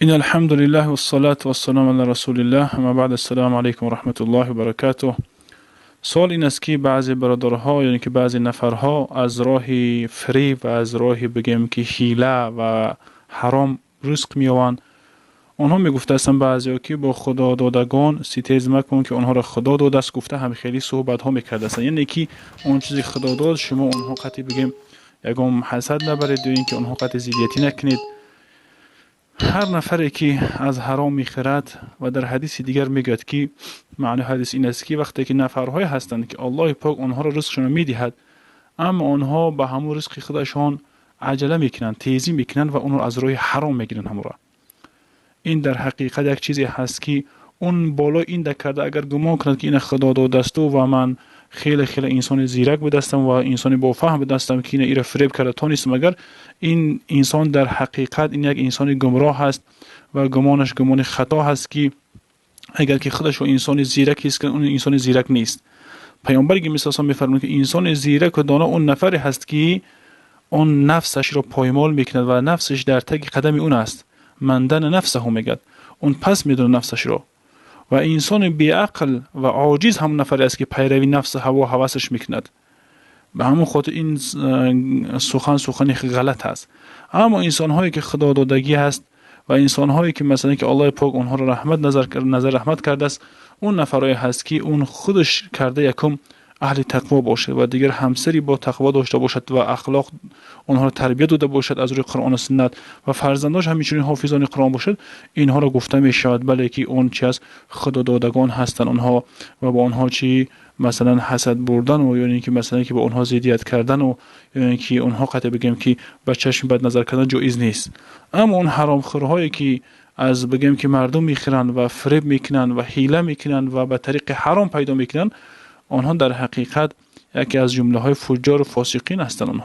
إن الحمد لله والصلاة والسلام على رسول الله اما بعد السلام علیکم و رحمت الله و برکاته. سوال این است که بعضی برادرها، یعنی که بعضی نفرها از راه فریب و از راه بگیم که حیله و حرام رزق می‌یابند. آنها میگفتند بعضی که با خدا دادگان ستیز مکن که آنها را خدا داده است، گفته هم خیلی صحبت ها میکردند. یعنی که آن چیزی خدا داد شما آنها قطعی بگیم یگام حسد نبرید یا اینکه آنها قطعی ضدیتی نکنید. هر نفری که از حرام میخورد و در حدیث دیگر میگوید که معنی حدیث این است که وقتی که نفرهای هستند که الله پاک آنها را رزقشان میدهد، اما آنها به همون رزق خودشان عجله میکنند، تیزی میکنند و اون را از راه حرام میگیرند. همون را این در حقیقت یک چیزی هست که اون بالا این ده کرده اگر گمان کند که این خدا داده است و من خیلی خیلی انسان زیرک بودستم و انسان با فهم بودستم که این ایره فریب کرده تانستم، اگر این انسان در حقیقت این یک انسان گمراه هست و گمانش گمان خطا هست که اگر که خودش و انسان زیرک است که اون انسان زیرک نیست. پیامبر که مثلا میفرماید که انسان زیرک و دانا اون نفری هست که اون نفسش را پایمال میکند و نفسش در تگ قدم اون است. من دن نفسه میگد، اون پس میدونه نفسش را. و انسان بیعقل و عاجز هم نفری است که پیروی نفس هوا هوسش میکند. به همون خاطر این سخن سخنی غلط است. اما انسان هایی که خدا دادگی هست و انسان هایی که مثلا که الله پاک اونها را رحمت نظر رحمت کرده است، اون نفرایی هست که اون خودش کرده یکم اهل تقوا باشد و دیگر همسری با تقوا داشته باشد و اخلاق آنها را تربیت داده باشد از روی قرآن و سنت و فرزنداش همچنین حافظان قرآن باشد، اینها را گفته می شود بله که اون چی از خدا دادگان هستند آنها و با آنها چی مثلا حسد بردن و یعنی که مثلا که با آنها ضدیت کردن و یعنی که آنها قطع بگیم که به چشم بد نظر کردن جایز نیست. اما اون حرامخورهایی که از بگیم که مردم میخورند و فریب میکنند و حیله میکنند و به طریق حرام پیدا میکنند، آنها در حقیقت یکی از جمله های فجار و فاسقین هستند.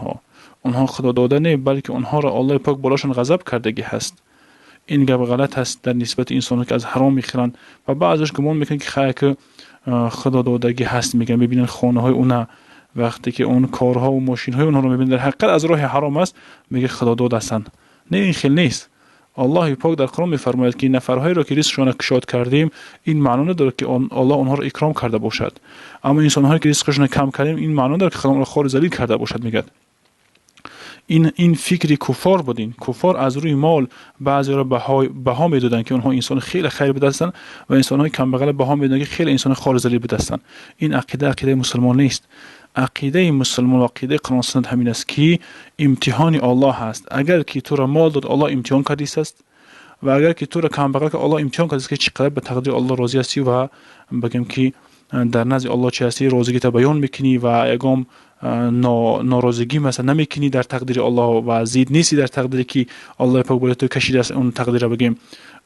آنها خدا داده نه، بلکه آنها را الله پاک بالاشان غضب کردگی هست. این گپ غلط هست در نسبت انسان که از حرام میخورند و بعضیش گمان میکنن که خیر که خدا دادگی هست، میگن میبینن خانه های اونا وقتی که اون کارها و ماشین های اونها رو میبینن در حقیقت از راه حرام است، میگه خدا داد هستند. نه، این خیلی نیست. الله پاک در قرآن میفرماید که نفرهایی را که رزقشان کشاد کردیم، این معنا نداره که الله آنها را اکرام کرده باشد. اما انسانهایی که رزقشان کم کردیم، این معنا داره که خدا آنها را خوار ذلیل کرده باشد. میگه این فکر کفار بودین. کفار از روی مال بعضی را بها میدادن که اونها انسان خیلی خیر بدستن و انسان های کم بغل بها میدادن که خیلی انسان خوار ذلیل بدستن. این عقیده عقیده مسلمان نیست. عقیده مسلمان و عقیده قرآن سنت همین است که امتحان الله هست. اگر که تو را مال داد، الله امتحان کردی است و اگر که تو را کم بغل که الله امتحان کرده است که چقدر به تقدیر الله راضی هستی و بگم که در نزد الله چی هستی، راضیگی تا بیان میکنی و یگام ناراضگی مثلا نمیکنی در تقدیر الله و زید نیستی در تقدیری که الله پاک برای تو کشیده است اون تقدیر را بگیم.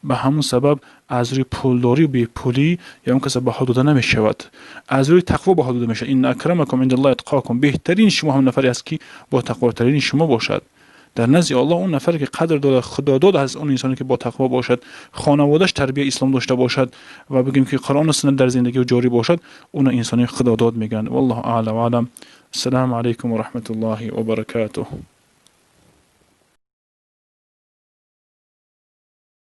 به همون سبب از روی پولداری و بی پولی یا اون کس بها داده نمیشود، از روی تقوا بها داده میشود. ان اکرمکم عند الله اتقاکم، بهترین شما هم نفری است که با تقوا ترین شما باشد. در نزد الله اون نفری که قدر داده خدا داده از اون انسانی که با تقوا باشد، خانوادهش تربیه اسلام داشته باشد و بگیم که قرآن و سنت در زندگی او جاری باشد، اون انسانی خدا داد میگن. والله اعلم و اعلم. السلام علیکم و رحمت الله و برکاته.